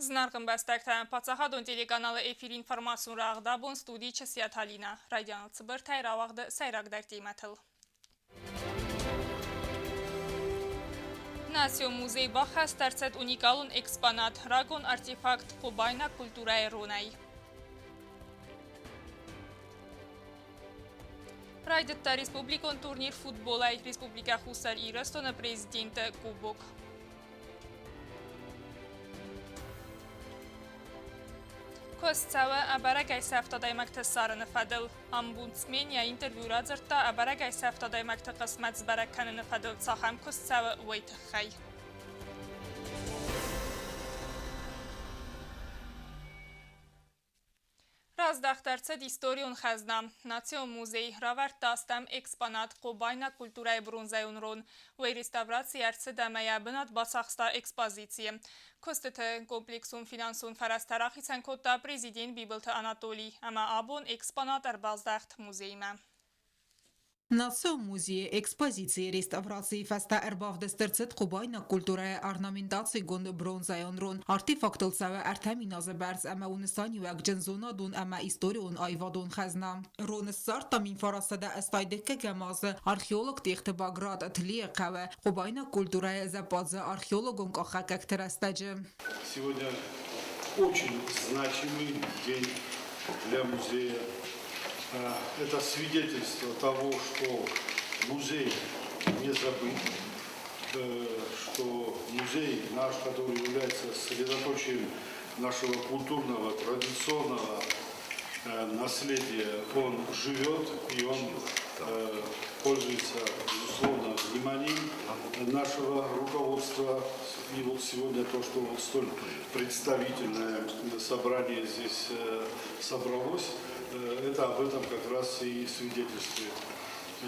Зынаргъ ӕмбӕстӕгтӕ, паддзахадон телеканалы эфир информацион рӕгъд абон студийы Чысиаты Алинӕ. Райдианыл цыбыртӕй рауагъды сӕйрагдӕр темӕтыл. Национ музей баххӕст ӕрцыд уникалон экспонат, рагон артефакт хъобайнаг культурӕйы ронӕй. Райдыдта республикон турнир футболӕй Республикӕ Хуссар Ирыстоны президенты Кубок. Куыст цӕуы ӕбӕрӕгӕй сӕфт адӕймӕгты ссарыны фӕдыл. Омбудсмен йӕ интервью радзырдта ӕбӕрӕгӕй сӕфт адӕймӕгты хъысмӕт сбӕрӕг кӕныны фӕдыл цахӕм куыст цӕуы, уый тыххӕй. Раздӕхт ӕрцыд историон хӕзна. Национ музей равӕрдта стӕм экспонат Хъобайнаг культурӕйы бронзӕйон рон. Уый реставраци ӕрцыд ӕмӕ йӕ бынат бацахста экспозицийы. Куыстыты комплексон финансон фӕрӕзтӕ рахицӕн кодта президент Бибылты Анатолий ӕмӕ абон экспонат ӕрбаздӕхт музеймӕ. Национ музейы экспозицийы реставрацийы фӕстӕ ӕрбавдыст ӕрцыд хъобайнаг культурӕйы орнаментацигонд бронзӕйон рон. Артефактыл цӕуы 3 000 азы бӕрц ӕмӕ у нысаниуӕгджын зонадон ӕмӕ историон-аивадон хӕзна. Роны ссардта 1985 азы археолог Тъехты Баграт Тлийы хъӕуы хъобайнаг культурӕйы зӕппадзы археологон къахӕггӕгты рӕстӕджы. Сегодня очень значимый день для музея. Это свидетельство того, что музей не забыт, что музей наш, который является средоточием нашего культурного, традиционного наследия, он живет и он пользуется, безусловно, вниманием нашего руководства. И вот сегодня то, что вот столь представительное собрание здесь собралось, это об этом как раз и свидетельствует.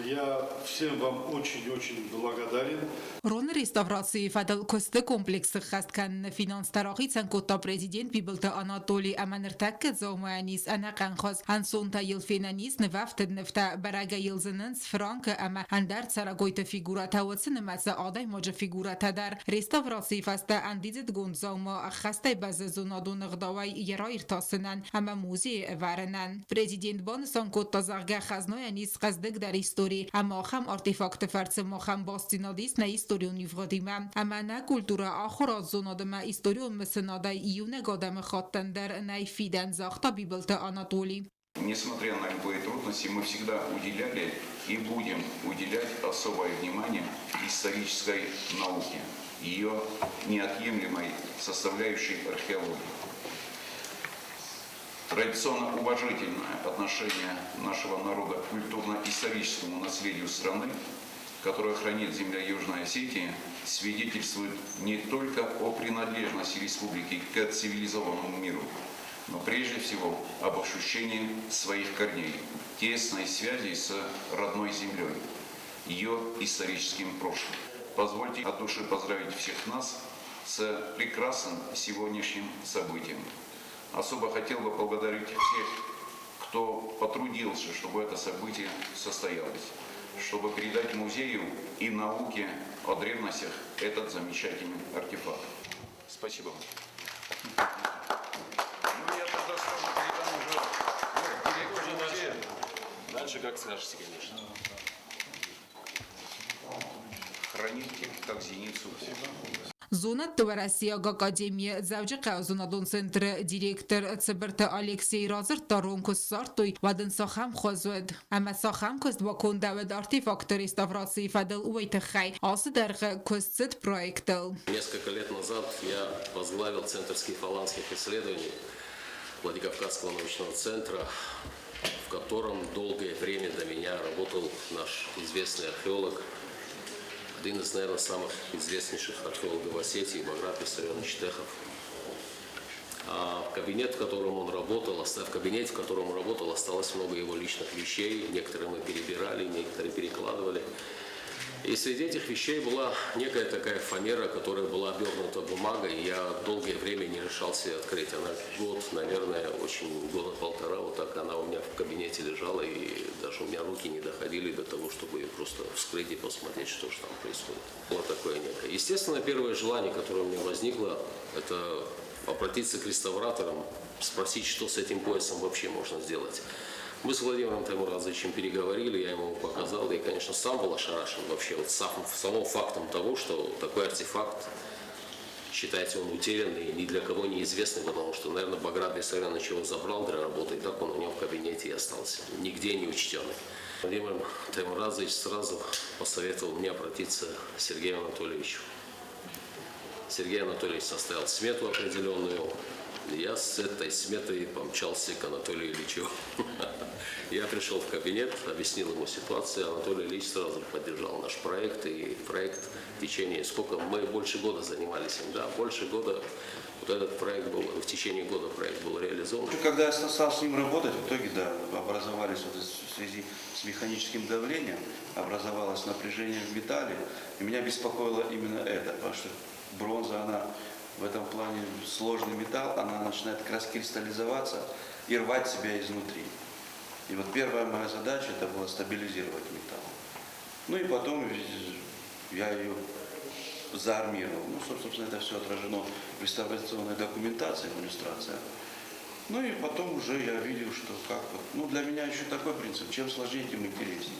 Я всем вам очень-очень благодарен. Роны реставрацийы фӕдыл куысты комплексы ххӕст кӕныны финанстӕ рахицӕн кодта президент Бибылты Анатоли ӕмӕ ныртӕккӕ дзаумайӕн ис ӕнӕхъӕн хуыз. Ӕнцонтӕ йыл фенӕн ис нывӕфтыд нывтӕ, бӕрӕгӕй йыл зынынц фыранкы ӕмӕ ӕндӕр цӕрӕгойты фигурӕтӕ, уыцы нымӕцы адӕймаджы фигурӕтӕ дӕр. Реставрацийы фӕстӕ ӕндидзыдгонд дзаума ӕххӕстӕй бӕззы зонадон ӕгъдауӕй йӕ раиртасынӕн ӕмӕ музейы ӕвӕрынӕн. Президент банысан кодта, зӕгъгӕ, хӕзнайӕн ис хъӕздыгдӕр истори ӕмӕ ахӕм артефакты фӕрцы махӕн бастдзинад ис нӕ историон ивгъуыдимӕ ӕмӕ нӕ культурӕ, ахуырад, зонад ӕмӕ историон мысынадӕй иунӕг адӕмыхаттӕн дӕр нӕй фидӕн, загъта Бибылты Анатоли. Несмотря на любые трудности, мы всегда уделяли и будем уделять особое внимание исторической науке, ее неотъемлемой составляющей археологии. Традиционно уважительное отношение нашего народа к культурно-историческому наследию страны, которое хранит земля Южной Осетии, свидетельствует не только о принадлежности республики к цивилизованному миру, но прежде всего об ощущении своих корней, тесной связи с родной землей, ее историческим прошлым. Позвольте от души поздравить всех нас с прекрасным сегодняшним событием. Особо хотел бы поблагодарить всех, кто потрудился, чтобы это событие состоялось, чтобы передать музею и науке о древностях этот замечательный артефакт. Спасибо вам. Ну, я тогда сразу передам уже директору музея. Дальше как скажете, конечно. Храните, как зеницу ока. Зонӕдты Уӕрӕсейаг академийы Дзӕуджыхъӕуы зонадон центры директор Цыбырты Алексей радзырдта, рон куы ссардтой, уӕд ын цахӕм хуыз уыд ӕмӕ цахӕм куыст бакондӕуыд артефакты реставрацийы фӕдыл, уый тыххӕй. Ацы дӕргъы куыст цыд проектыл. Несколько лет назад я возглавил Центр скифо-аланских исследований Владикавказского научного центра, в котором долгое время до меня работал наш известный археолог, один из, наверное, самых известнейших археологов Осетии, Баграт Виссарионович Техов. А в кабинет, в котором он работал, в кабинете, в котором он работал, осталось много его личных вещей. Некоторые мы перебирали, некоторые перекладывали. И среди этих вещей была некая такая фанера, которая была обернута бумагой. Я долгое время не решался ее открыть. Она год, наверное, очень года полтора, вот так она у меня в кабинете лежала, и даже у меня руки не доходили до того, чтобы ее просто вскрыть и посмотреть, что же там происходит. Было такое некое. Естественно, первое желание, которое у меня возникло, это обратиться к реставраторам, спросить, что с этим поясом вообще можно сделать. Мы с Владимиром Таймуразовичем переговорили, я ему показал. Я, конечно, сам был ошарашен вообще вот самым фактом того, что такой артефакт, считайте, он утерянный, ни для кого неизвестный, потому что, наверное, Баграт Виссарионович его забрал для работы, и так он у него в кабинете и остался, нигде не учтенный. Владимир Таймуразович сразу посоветовал мне обратиться к Сергею Анатольевичу. Сергей Анатольевич составил смету определенную. Я с этой сметой помчался к Анатолию Ильичу. Я пришел в кабинет, объяснил ему ситуацию. Анатолий Ильич сразу поддержал наш проект. И проект в течение, сколько мы больше года занимались им, да, больше года. Вот этот проект был, в течение года проект был реализован. Когда я стал с ним работать, в итоге, да, образовались вот в связи с механическим давлением, образовалось напряжение в металле. И меня беспокоило именно это, потому что бронза, она в этом плане сложный металл, она начинает как раз кристаллизоваться и рвать себя изнутри. И вот первая моя задача это была стабилизировать металл. Ну и потом я ее заармировал. Ну, собственно, это все отражено в реставрационной документации, в иллюстрациях. Ну и потом уже я видел, что как вот... Ну, для меня еще такой принцип, чем сложнее, тем интереснее.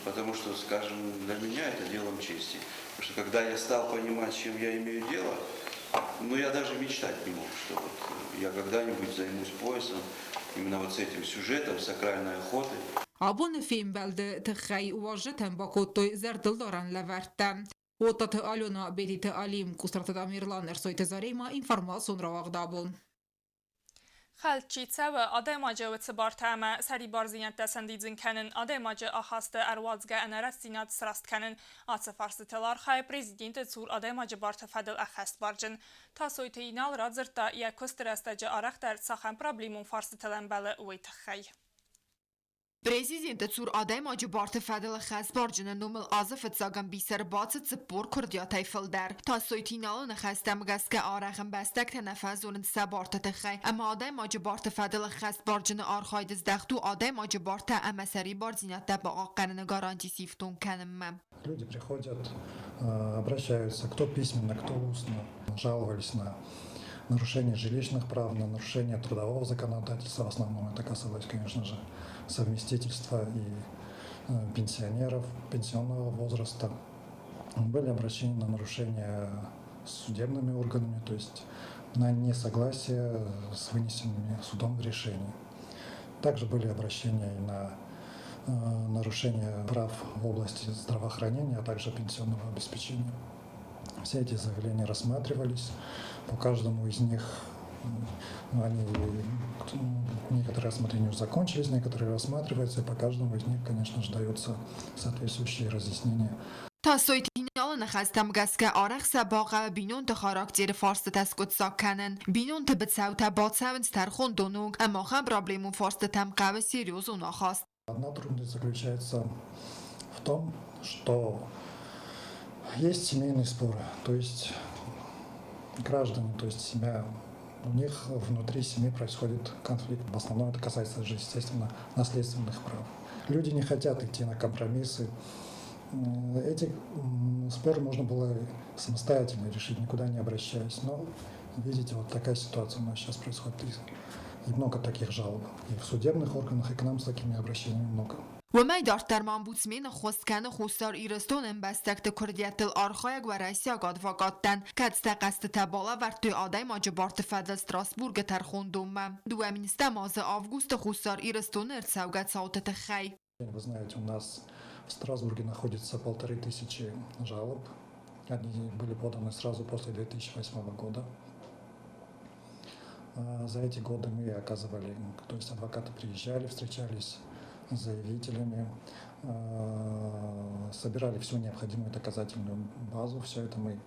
Потому что, скажем, для меня это делом чести. Потому что когда я стал понимать, с чем я имею дело, ну, я даже мечтать не мог, что вот я когда-нибудь займусь поясом, именно вот с этим сюжетом сакральной охоты. Абоны фембӕлды тыххӕй уазджытӕн бакодтой зӕрдылдарӕн лӕвӕрттӕ. Оттаты Алена, Бедиты Алим, Кустраты Тамерлан, Ӕрсойты Зарема, информацион рауагъд Абон. Хӕлд чи цӕуы, адӕймаджы уыцы бартӕ ӕмӕ сӕрибардзинӕдтӕ сӕндидзын кӕнын, адӕймаджы ахасты ӕруадзгӕ ӕнӕрастдзинад сраст кӕнын. Ацы фарстытыл архайы президенты цур адӕймаджы барты фӕдыл ӕххӕстбарджын. Тасойты Инал радзырдта, йӕ куысты рӕстӕджы арӕхдӕр цахӕм проблемон фарстытыл ӕмбӕлы, уый тыххӕй. Президенты цур адӕймаджы барты фӕдыл ӕххӕстбарджыны номыл азы фыццаг ӕмбис ӕрбацыд 40 куырдиатӕй фылдӕр. Тасойты Иналы ныхӕстӕм гӕсгӕ арӕх ӕмбӕстӕгтӕ нӕ фӕзонынц сӕ барты тыххӕй ӕмӕ адӕймаджы барты фӕдыл ӕххӕстбарджыны архайды здӕхт у адӕймаджы бартӕ ӕмӕ сӕрибардзинӕдтӕ бахъахъхъӕныны гаранти сифтонг кӕнынмӕ. Люди приходят, обращаются, кто письменно, кто устно, жаловались на нарушение жилищных прав, на нарушение трудового законодательства. В основном это касалось, конечно же, совместительства и пенсионеров пенсионного возраста. Были обращения на нарушения судебными органами, то есть на несогласие с вынесенными судом решениями. Также были обращения и на нарушение прав в области здравоохранения, а также пенсионного обеспечения. Все эти заявления рассматривались. По каждому из них они, некоторые рассмотрения уже закончились, некоторые рассматриваются, и по каждому из них, конечно же, даются соответствующие разъяснения. Тасойты Иналы ныхӕстӕм гӕсгӕ арӕх сӕ бахъӕуы бинонты характеры фарстытӕ скъуыддзаг кӕнын. Бинонты быцӕутӕ бацӕуынц тӕрхондоны онг ӕмӕ ахӕм проблемон фарстытӕм хъӕуы серьезон ахаст. Одна трудность заключается в том, что есть семейные споры, то есть граждане, то есть семья, у них внутри семьи происходит конфликт. В основном это касается же, естественно, наследственных прав. Люди не хотят идти на компромиссы. Эти споры можно было самостоятельно решить, никуда не обращаясь. Но, видите, вот такая ситуация у нас сейчас происходит. И много таких жалоб. И в судебных органах, и к нам с такими обращениями много. Уымӕй дарддӕр ма омбудсмен ӕххуыс кӕны Хуссар Ирыстоны ӕмбӕстӕгты куырдиӕттыл архайӕг уӕрӕсейаг адвокаттӕн, кӕцытӕ хъӕстытӕ балӕвӕрдтой адӕймаджы барты фӕдыл Страсбургы тӕрхондонмӕ. 2007 азы августы Хуссар Ирыстоны ӕрцӕугӕ цауты тыххӕй. Вы знаете, у нас в Страсбурге находится 1500 жалоб. Они были поданы сразу после 2008 года. За эти годы мы оказывали, то есть адвокаты приезжали, встречались с заявителями, собирали всю необходимую доказательную базу. Все это мы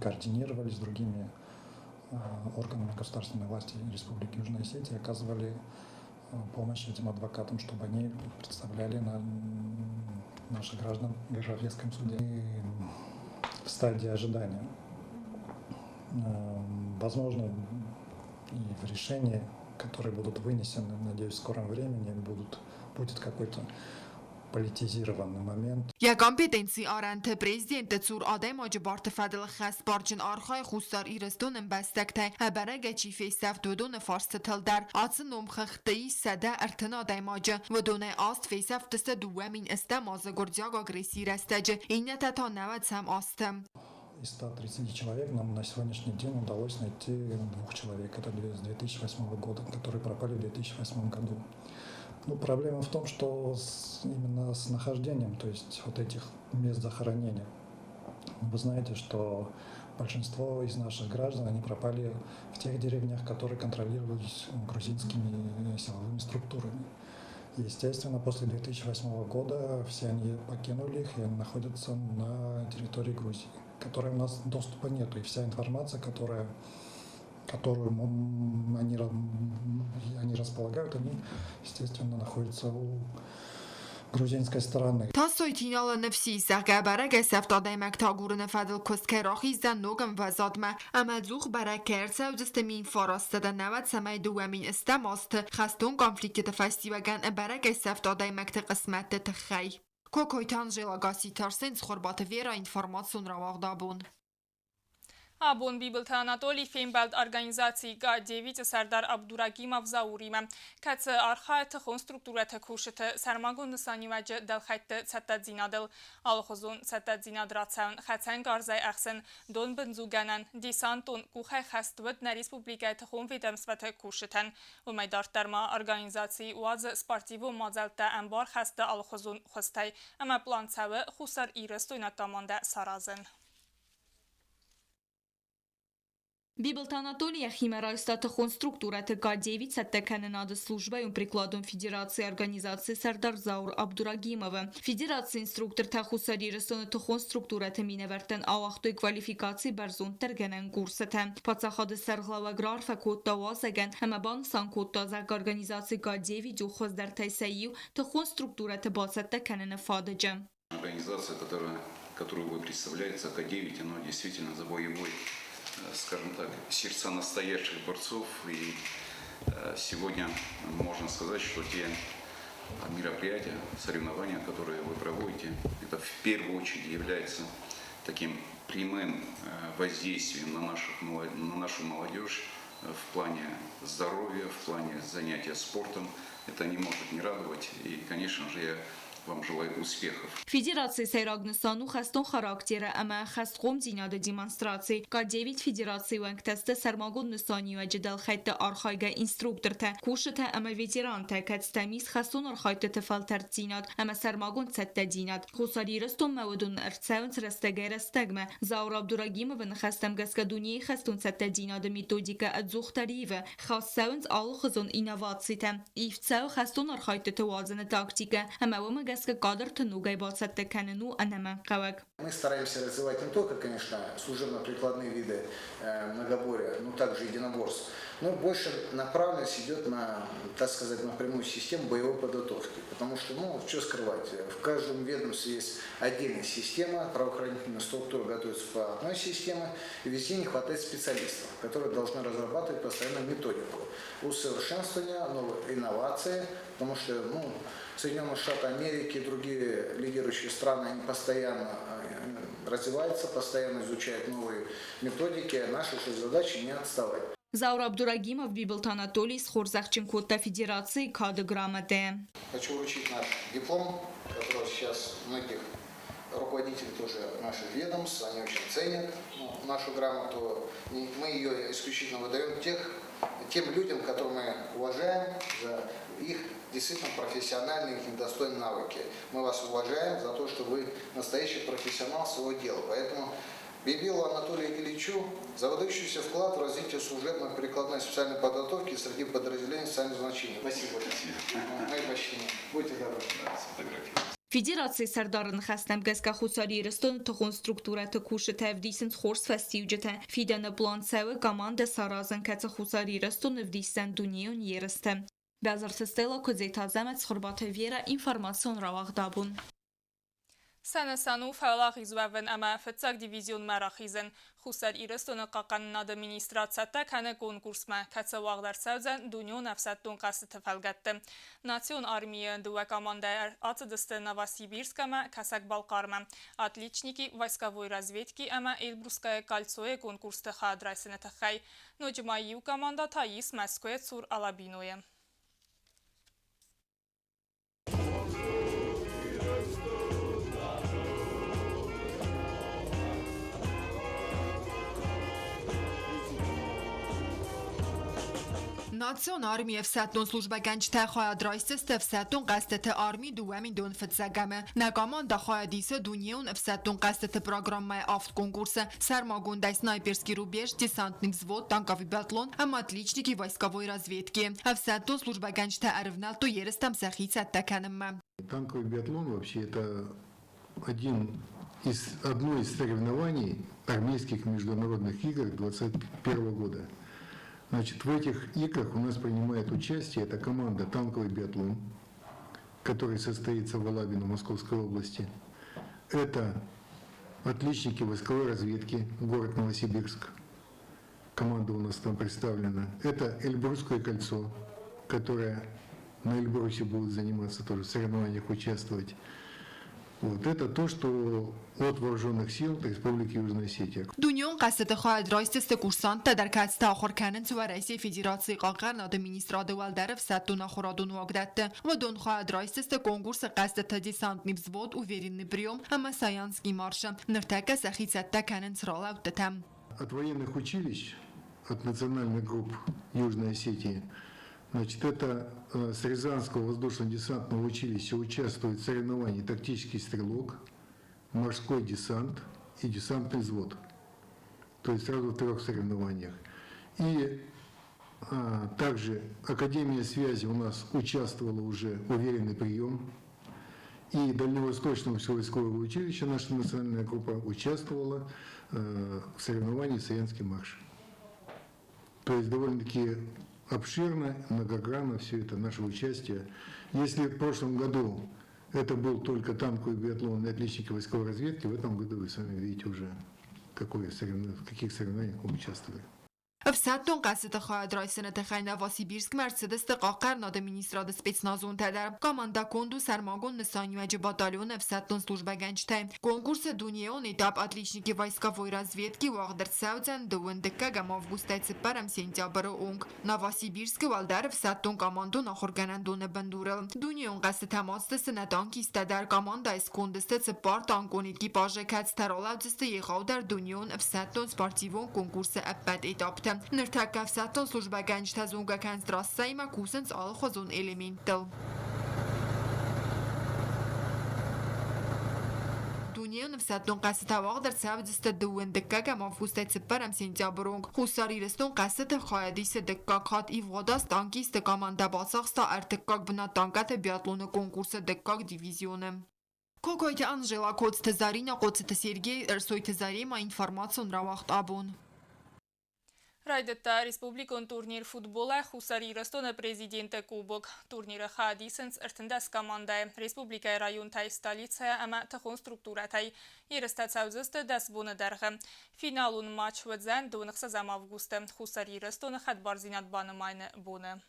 координировали с другими органами государственной власти Республики Южная Осетия, оказывали помощь этим адвокатам, чтобы они представляли на наших граждан в Европейском суде. И в стадии ожидания. Возможно, и в решении, которые будут вынесены, надеюсь, в скором времени, будет какой-то политизированный момент. Йӕ компетенцийы арӕнты Президенты цур адӕймаджы барты фӕдыл ӕххӕстбарджын архайы Хуссар Ирыстоны ӕмбӕстӕгтӕй ӕбӕрӕгӕй чи фесӕфт, уыдоны фарстытыл дӕр. Ацы номхыгъдты ис 130 адӕймаджы. Уыдонӕй аст фесӕфтысты 2008 азы гуырдзиаг агрессийы рӕстӕджы, иннӕтӕ та нӕуӕдзӕм азты. Из 130 человек нам на сегодняшний день удалось найти двух человек. Это с 2008 года, которые пропали в 2008 году. Ну, проблема в том, что именно с нахождением, то есть вот этих мест захоронения. Вы знаете, что большинство из наших граждан, они пропали в тех деревнях, которые контролировались грузинскими силовыми структурами. Естественно, после 2008 года все они покинули их и они находятся на территории Грузии, которой у нас доступа нету. И вся информация, которую они располагают, они, естественно, находятся у грузинской стороны. Тасойты Иналы ныфс ис, зӕгъгӕ, ӕбӕрӕгӕй сӕфт адӕймӕгты агурыны фӕдыл куыст кӕй рахиздзӕн ног ӕмвӕзадмӕ ӕмӕ ӕдзух бӕрӕг кӕй ӕрцӕудзысты 1998 20 стӕм азты хӕстон конфликтыты фӕстиуӕгӕн ӕбӕрӕгӕй сӕфт адӕймӕгты хъысмӕтты тыххӕй. Кокойты Анжела, Гасситы Арсен, Цхуырбаты Вера, информацион рауагъд Абон. Абон Бибылты Анатолий фембӕлд организаци Га-9 сӕрдар Абдурагимов Зауримӕ, кӕцы архайы тыхон структурӕты кусджыты сӕрмагонд нысаниуӕджы дӕлхӕйтты цӕттӕдзинадыл. Алыхуызон цӕттӕдзинад рацӕуын, хӕцӕнгарзӕй ӕхсын, донбындзугӕнӕн, десантон, къухӕй хӕст уыд нӕ республикӕйы тыхон ведомствӕты кусджытӕн. Уымӕй дарддӕр ма организаци уадзы спортивон мадзӕлттӕ ӕмбар хӕсты алыхуызон хуызтӕй ӕмӕ план цӕуы Хуссар Ирыстойнаг командӕ саразын. Бибылты Анатолий йӕхимӕ райста тыхон структурӕты Га-9 цӕттӕкӕнынады службӕйон прикладон федерацийы организацийы сӕрдар Заур Абдурагимовы. Федерацийы инструктортӕ Хуссар Ирыстоны тыхон структурӕты минӕвӕрттӕн ауагътой квалификаци бӕрзонддӕргӕнӕн курсытӕ. Паддзахады сӕргълӕууӕг раарфӕ кодта уазӕгӕн ӕмӕ банысан кодта, зӕгъгӕ, организаци Га-9 у хуыздӕртӕй сӕ иу тыхон структурӕты бацӕттӕ кӕныны фадыджы. Организация, которую вы представляете, АК-9, она действительно за боевой, скажем так, сердца настоящих борцов. И сегодня можно сказать, что те мероприятия, соревнования, которые вы проводите, это в первую очередь является таким прямым воздействием на нашу молодежь в плане здоровья, в плане занятия спортом. Это не может не радовать. И, конечно же, я вам желаю успехов. Федерацийы сӕйраг нысан у хӕстон характеры ӕмӕ хӕстхъомдзинады демонстраци. Ка-9 федерацийы уӕнгтӕ сты сӕрмагонд нысаниуӕджы дӕлхӕйтты архайгӕ инструктортӕ, кусджытӕ ӕмӕ ветерантӕ, кӕцытӕм ис хӕстон архайдтыты фӕлтӕрддзинад ӕмӕ сӕрмагонд цӕттӕдзинад. Хуссар Ирыстонмӕ уыдон ӕрцӕуынц рӕстӕгӕй-рӕстӕгмӕ. Заур Абдурагимовы ныхӕстӕм гӕсгӕ дунейы хӕстон цӕттӕдзинады методикӕ ӕдзухдӕр ивы, хаст цӕуынц алыхуызон инновацитӕ, ивд цӕуы хӕстон архайдтыты уадзыны тактикӕ ӕмӕ уымӕ гӕсгӕ кадрты ногӕй бацӕттӕ кӕнын у ӕнӕмӕнгхъӕуӕг. Мы стараемся развивать не только, конечно, служебно-прикладные виды многоборья, но также единоборств, но больше направленность идет на, так сказать, напрямую систему боевой подготовки. Потому что, ну, что скрывать, в каждом ведомстве есть отдельная система, правоохранительные структуры готовятся по одной системе, и везде не хватает специалистов, которые должны разрабатывать постоянно методику усовершенствования, новые инновации, потому что, ну, Соединенные Штаты Америки и другие лидирующие страны, они постоянно развиваются, постоянно изучают новые методики. Наша же задача не отставать. Заур Абдурагимов Бибылты Анатолийы схорзӕхджын кодта федерацийы кады грамотӕ. Хочу вручить наш диплом, который сейчас многих руководителей тоже наших ведомств, они очень ценят, ну, нашу грамоту. И мы ее исключительно выдаем тем людям, которых мы уважаем за их действительно профессиональные, их достойные навыки. Мы вас уважаем за то, что вы настоящий профессионал своего дела. Поэтому Бибилову Анатолию Ильичу за выдающийся вклад в развитие служебно-прикладной специальной подготовки среди подразделений социального значения. Спасибо большое. Мои почтения. Будьте добры. Федерацийы сӕрдары ныхӕстӕм гӕсгӕ Хуссар Ирыстоны тыхон структурӕты кусджытӕ ӕвдисынц хорз фӕстиуджытӕ. Фидӕны план цӕуы командӕ саразын, кӕцы Хуссар Ирыстоны ӕвдисдзӕн дунейон ерысты. Бязырты Стелла, Куыдзеты Азӕмӕт, Цхуырбаты Вера, информацион рауагъд абон. Сӕ нысан у фӕуӕлахиз уӕвын ӕмӕ фыццаг дивизионмӕ рахизын. Хуссар Ирыстоны Хъахъхъӕнынады министрад цӕттӕ кӕны конкурсмӕ, кӕцы уагъд ӕрцӕудзӕн дунеон ӕфсӕддон хъӕзтыты фӕлгӕтты. Национ армийы дыууӕ командӕйы ацыдысты Новосибирск ӕмӕ Кӕсӕг-Балхъармӕ. Отличники войсковой разведки ӕмӕ Эльбрусское кольцо-йы конкурсты хайад райсыны тыххӕй. Ноджы ма иу командӕ та ис Мӕскуыйы цур Алабинойы. Национ армийы ӕфсӕддон службӕгӕнджытӕ хайад райсдзысты ӕфсӕддон хъӕзтыты армийы дыууӕминдон фыццӕгӕмы. Нӕ командӕ хайад исы дунеон ӕфсӕддон хъӕзтыты программӕйы авд конкурсы, сӕрмагондӕй снайперский рубеж, десантный взвод, танковый биатлон ӕмӕ отличники войсковой разведки. Ӕфсӕддон службӕгӕнджытӕ ӕрывнӕлдтой ерыстӕм сӕхи цӕттӕ кӕнынмӕ. Танковый биатлон вообще это один из, одно из соревнований армейских международных игр 2021 года. Значит, в этих играх у нас принимает участие эта команда «Танковый биатлон», который состоится в Алабино Московской области. Это отличники войсковой разведки, город Новосибирск. Команда у нас там представлена. Это Эльбрусское кольцо, которое на Эльбрусе будут заниматься тоже, в соревнованиях участвовать. Вот это то, что от вооруженных сил Республики Южная Осетия. Дунеон хъӕзтыты хайад райсдзысты курсанттӕ дӕр, кӕцытӕ ахуыр кӕнынц Уӕрӕсейы Федерацийы хъахъхъӕнынады министрады уӕлдӕр ӕфсӕддон ахуырадон уагдӕтты. Уыдон хайад райсдзысты конкурсы хъӕзтыты десантный взвод, уверенный прием ӕмӕ Саянский маршы. Ныртӕккӕ сӕхи цӕттӕ кӕнынц ралӕудтытӕм. От военных училищ, от национальных групп Южной Осетии, значит, это с Рязанского воздушно-десантного училища участвует в соревновании тактический стрелок, морской десант и десантный взвод. То есть сразу в трех соревнованиях. И также Академия связи у нас участвовала уже уверенный прием. И Дальневосточного войскового училища наша национальная группа участвовала в соревновании «Саянский марш». То есть довольно-таки обширно, многогранно все это наше участие. Если в прошлом году это был только танковый биатлон и отличники войсковой разведки, в этом году вы сами видите уже, в каких соревнованиях мы участвовали. Ӕфсӕддон хъӕзтыты хайад райсыны тыххӕй Новосибирскмӕ ӕрцыдысты хъахъхъӕнынады министрады спецназонтӕ дӕр. Командӕ конд у сӕрмагонд нысаниуӕджы батальоны ӕфсӕддон службӕгӕнджытӕй. Конкурсы дунеон этап Отличники войсковой разведки уагъд ӕрцӕудзӕн дыууын дыккӕгӕм августӕй цыппӕрӕм сентябры онг Новосибирскы уӕлдӕр ӕфсӕддон командон ахуыргӕнӕндоны бындурыл. Дунеон хъӕзтытӕм ацыдысты нӕ танкисттӕ дӕр. Командӕйы сконды сты цыппар танкон экипажы, кӕцытӕ ралӕудзысты егъаудӕр дунеон ӕфсӕддон-спортивон конкурсы ӕппӕт этаптӕ. Ныртӕккӕ ӕфсӕддон службӕгӕнджытӕ зонгӕ кӕнынц трассӕимӕ, кусынц алыхуызон элементтыл. Дунеон ӕфсӕддон хъӕзтытӕ уагъд ӕрцӕудзысты дыууын дыккӕгӕм августӕй цыппӕрӕм сентябры онг. Хуссар Ирыстон хъӕзтыты хайад исы дыккаг хатт. Ивгъуыд аз танкисты командӕ бацахста ӕртыккаг бынат танкӕты биатлоны конкурсы дыккаг дивизионы. Кокойты Анжела, Коцты Заринӕ, Хъоцыты Сергей, Ӕрсойты Заремӕ информацион рауагъд абон. Райдыдта республикон турнир футболӕй Хуссар Ирыстоны президенты кубок. Турниры хайад исынц 13 командӕйы республикӕйы районтӕй, столицӕйӕ ӕмӕ тыхон структурӕтӕй. Ерыстӕ цӕудзысты 10 боны дӕргъы. Финалон матч уыдзӕн 26 августы Хуссар Ирыстоны хӕдбардзинад банымайыны боны.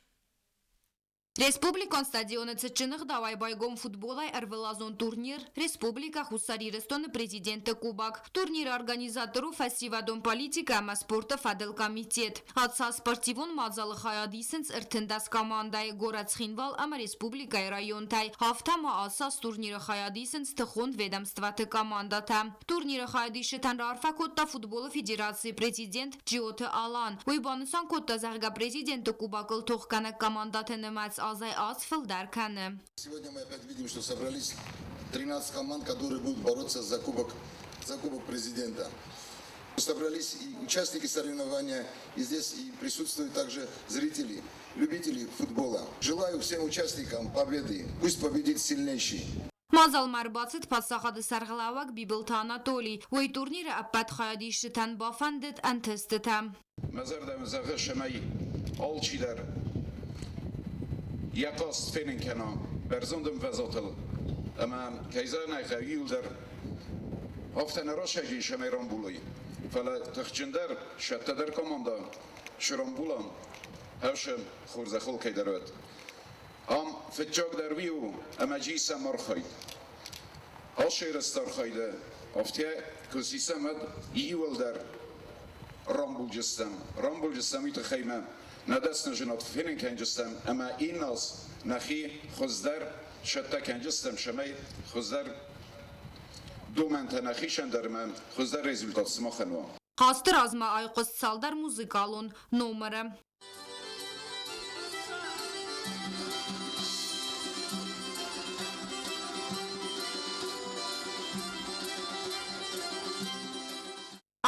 Республикон стадионы цытджын ӕгъдауӕй байгом футболӕй ӕрвылазон турнир Республикӕ Хуссар Ирыстоны Президенты Кубок. Турниры организатор у фӕсивӕдон политикӕ ӕмӕ спорты фӕдыл комитет. Ацы спортивон мадзалы хайад исынц 13 командӕйы горӕт Цхинвал ӕмӕ республикӕйы районтӕй. Афтӕ ма ацы турниры хайад исынц тыхон ведомствӕты командӕтӕ. Турниры хайадисджытӕн раарфӕ кодта футболы федерацийы президент Джиоты Алан. Уый банысан кодта, зӕгъгӕ, президенты кубокыл тохгӕнӕг командӕты нымӕц азӕй-аз фылдӕр кӕны. Сегодня мы опять видим, что собрались 13 команд, которые будут бороться за кубок президента. Собрались и участники соревнования, и здесь и присутствуют также зрители, любители футбола. Желаю всем участникам победы. Пусть победит сильнейший. Мадзалмӕ ӕрбацыд паддзахады сӕргълӕууӕг Бибылты Анатолий. Уый турниры ӕппӕт хайадисджытӕн бафӕндыд ӕнтыстытӕ. Мӕ зӕрдӕ мын зӕгъы, цӕмӕй алчидӕр. Йӕ хъазт фенын кӕна бӕрзонд ӕмвӕзадыл ӕмӕ, кӕй зӕгъын ӕй хъӕуы, иуылдӕр афтӕ нӕ расайджы ис ӕмӕ рамбулой, фӕлӕ тыхджындӕр, сӕттӕдӕр командӕ цы рамбула, ӕвсы хорзӕхыл кӕйдӕр уӕд. Ам фыццагдӕр уый у, ӕмӕ джисӕм архайд. Ацы ерысты архайды афтӕ куы сисӕм, уӕд иуылдӕр рамбулджыстӕм. Рамбулджыстӕм уый тыххӕй мӕ нӕ дӕсны зынад фенын кӕнджыстӕм ӕмӕ инназ нӕхи хуыздӕр цӕттӕ кӕнджыстӕм, цӕмӕй хуыздӕр домӕнтӕ нӕхицӕн дӕр ӕмӕ хуыздӕр результат сымахӕн уа. Хъазты размӕ айхъуыст цалдӕр музыкалон номыры.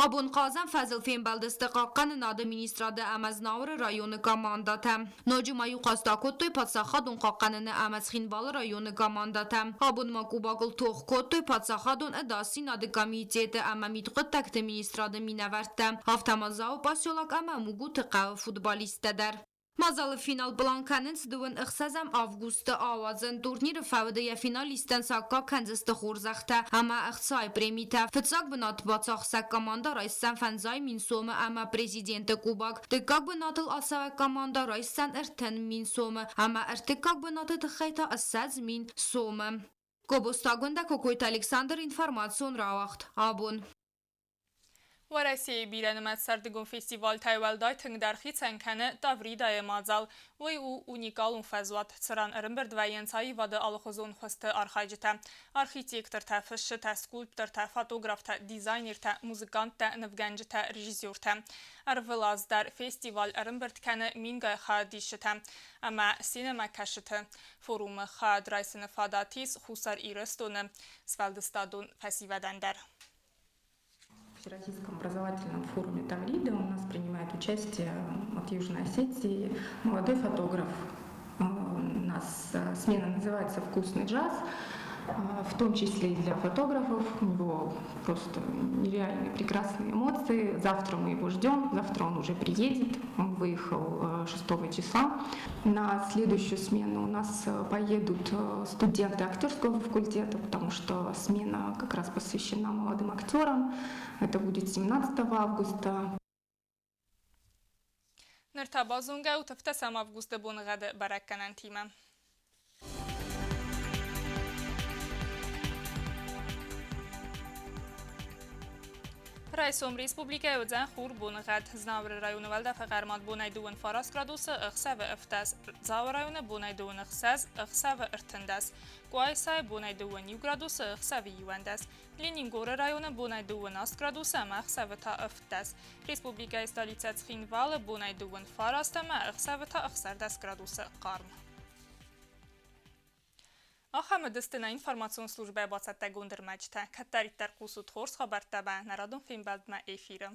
Абон Хъазӕн фӕзыл фембӕлдысты Хъахъхъӕнынады министрады ӕмӕ Знауыры районы командӕтӕ. Ноджы ма иу хъазт акодтой Паддзахадон хъахъхъӕныны ӕмӕ Цхинвалы районы командӕтӕ. Абон ма Кубагыл тох кодтой Паддзахадон ӕдасдзинады комитеты ӕмӕ мидхъуыддӕгты министрады минӕвӕрттӕ, афтӕ ма Дзауы поселок ӕмӕ Мугуты хъӕуы футболисттӕ дӕр. Мадзалы финал план кӕнынц дыууын ӕхсӕзӕм августы ауадзын. Турниры фӕуды йӕ финалисттӕн саккаг кӕндзысты хорзӕхтӕ ӕмӕ ӕхцайы премитӕ. Фыццаг бынат бацахсӕг командӕ райсдзӕн 5000 сомы ӕмӕ президенты кубок. Дыккаг бынатыл ацӕуӕг командӕ райсдзӕн 30 000 сомы ӕмӕ ӕртыккаг бынаты тыххӕй та 20 000 сомы. Гобозтагондӕ Кокойты Александр информацион рауагъд абон. Уӕрӕсейы бирӕнымӕц сӕрдыгон фестивалтӕй уӕлдай тынгдӕр хицӕн кӕны Тавридайы мадзал. Уый у уникалон фӕзуат, цыран ӕрӕмбырд вӕййынц аивады алыхуызон хуызты архайджытӕ. Архитектортӕ, фысджытӕ, скульптортӕ, фотографтӕ, дизайнертӕ, музыканттӕ, нывгӕнджытӕ, режиссертӕ. Ӕрвылаз дӕр фестиваль ӕрӕмбырд кӕны мингай хайадисджытӕ ӕмӕ сценӕмӕкӕсджыты. Форумы хайад райсыны фадат ис Хуссар Ирыстоны сфӕлдыстадон фӕсивӕдӕн дӕр. В Всероссийском образовательном форуме Таврида у нас принимает участие от Южной Осетии молодой фотограф. У нас смена называется «Вкусный джаз», в том числе и для фотографов. У него просто нереальные прекрасные эмоции. Завтра мы его ждем, завтра он уже приедет. Он выехал 6 числа. На следующую смену у нас поедут студенты актерского факультета, потому что смена как раз посвящена молодым актерам. Это будет 17 августа. Ныр та базонгӕ ут ӕвддӕсӕм августы боныгъӕды бӕрӕггӕнӕнтимӕ. Райсом республикӕйы уыдзӕн хур боныгъӕд. Знауыры районы уӕлдӕфы хъӕрмад бонӕй 29 градусы, ӕхсӕвы 17, Дзауы районы бонӕй 26, ӕхсӕвы 13, Къуайсайы бонӕй 21 градусы, ӕхсӕвы 11, Ленингоры районы бонӕй 28 градусы ӕмӕ ӕхсӕвы та 17. Республикӕйы столицӕ Цхинвалы бонӕй 29 ӕмӕ ӕхсӕвы та 16 градусы хъарм. Ахӕм уыдысты нӕ информацион службӕйы бацӕттӕгонд ӕрмӕджытӕ. Кӕддӕриддӕр хъусут хорз хабӕрттӕ нӕ радон фембӕлдмӕ эфиры.